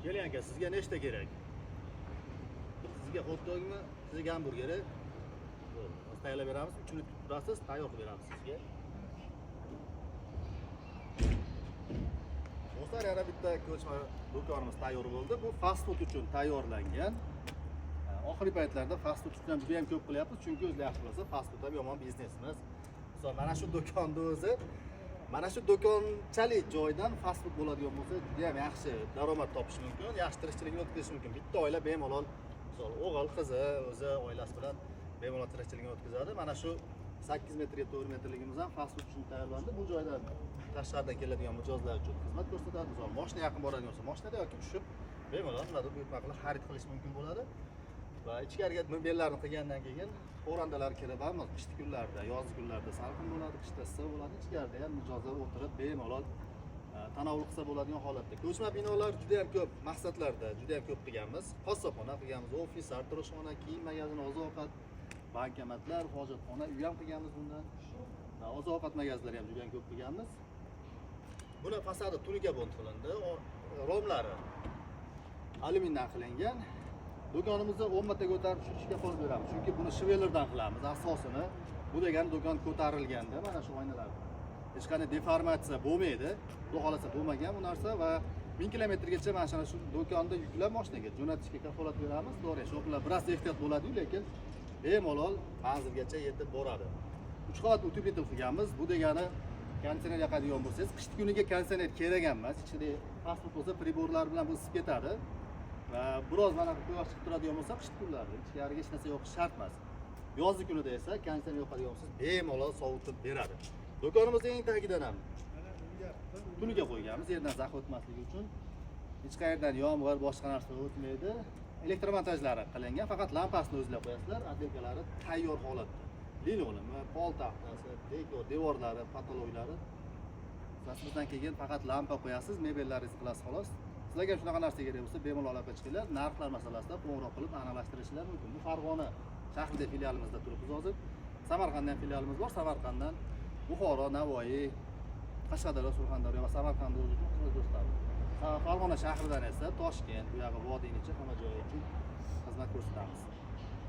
Keling, aka, sizga nechta kerak? Sizga hot dogmi, sizga gamburgeri? Bo'ldi. Hozir tayyorlab beramiz. 3 minut kutib turasiz, tayyor qilib beramiz sizga. Do'stlar, yana bitta ko'chma do'konimiz tayyor bo'ldi. Bu fast food uchun tayyorlangan. Oxirgi paytlarda fast food uchun ham juda ham ko'p qilyapmiz, chunki o'zlar yaxshi bilasiz, fast food ham yomon biznes emas. Misol, mana shu do'konni o'zi, mana shu do'konchalik joydan fast food bo'ladigan bo'lsa, juda ham yaxshi daromad topish mumkin, yaxshi tirikchilikni o'tkazish mumkin. Bitta oila bemalol, misol, o'g'il, qizi, o'zi oilasi bilan bemalol tirikchilikni o'tkazadi. Mana shu 8 metrga 4 metrligimiz ham fast food uchun tayyorlandi. Bu joydan tashqaridan keladigan mijozlar uchun xizmat ko'rsatadi. Misol, moshina yaqin boradigan bo'lsa, moshinada yoki tushib bemalol nimadir buyurtma qilib xarid qilish mumkin bo'ladi. Va ichkariga mebellarni qilgandan keyin xo'randalar kirib, hamma qishki kunlarda, yozgi kunlarda salqin bo'ladi, qishda issiq bo'ladi. Ichkarida ham mijozlar o'tirib bemalol tanovul qilsa bo'ladigan holatda. Ko'chma binolar juda ham ko'p maqsadlarda juda ham ko'p qilganmiz. Qassobxona qilganmiz, ofis, sartaroshxona, kiyim magazini, oziq-ovqat, bankomatlar, hojatxona, uy ham qilganmiz bundan. Va oziq-ovqat magazinlari ham juda ham ko'p qilganmiz. Buni fasadi tunuka bond qilindi, romlari alyumindan qilingan. Do'konimizni 10 marta ko'tarib tushirishga qo'l beramiz, chunki buni швеллер dan qilamiz asosini. Bu degani do'kon ko'tarilganda mana shu oynalar hech qanday deformatsiya bo'lmaydi. Xudo xohlasa, bo'lmagan bu narsa. Va 1000 kilometrgacha mana shu do'konda yuklab moshinaga jo'natishga kafolat beramiz. To'g'ri, shoplar biroz ehtiyot bo'ladiyu, lekin bemalol manzilgacha yetib boradi. Uch qavat утеплитель qilganmiz. Bu degani konditsioner yoqadigan bo'lsangiz, qishki kuniga konditsioner kerak ham emas. Ichida fast food bo'lsa, прибор lar bilan bu isib ketadi. Va biroz mana quyosh chiqib turadigan bo'lsa, qishki kunlarda ichkariga hech narsa yoqish shart emas. Yozgi kunida esa konditsioner yoqadigan bo'lsangiz, bemalol sovutib beradi. Do'konimizni eng tagidan ham tunuka qo'yganmiz, yerdan zax o'tmasligi uchun. Hech qayerdan yomg'ir, boshqa narsa o'tmaydi. Elektromontajlari qilingan, faqat lampasini o'zinglar qo'yasizlar, отделка lari tayyor holatda. Linolimi, pol taxtasi, dekor, devorlari, потолок lari. Bizdan keyin faqat lampa qo'yasiz, mebellaringizni qilasiz, xolos. Sizlarga ham shunaqa narsa kerak bo'lsa, bemalol aloqa chiqinglar. Narxlar masalasida qo'ng'iroq qilib aniqlashtirishlar mumkin. Bu Farg'ona shahrida filialimizda turibmiz hozir. Samarqandda ham filialimiz bor. Samarqanddan Buxoro, Navoiy, Qashqadaryo, Surxondaryo va Samarqand o'zi uchun xizmat ko'rsatamiz. Farg'ona shahridan esa Toshkent, bu yog'i vodiyni ichi, hamma joyi uchun xizmat ko'rsatamiz.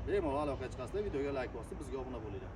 Bemalol aloqaga chiqasizlar, videoga layk bosib, bizga obuna bo'linglar.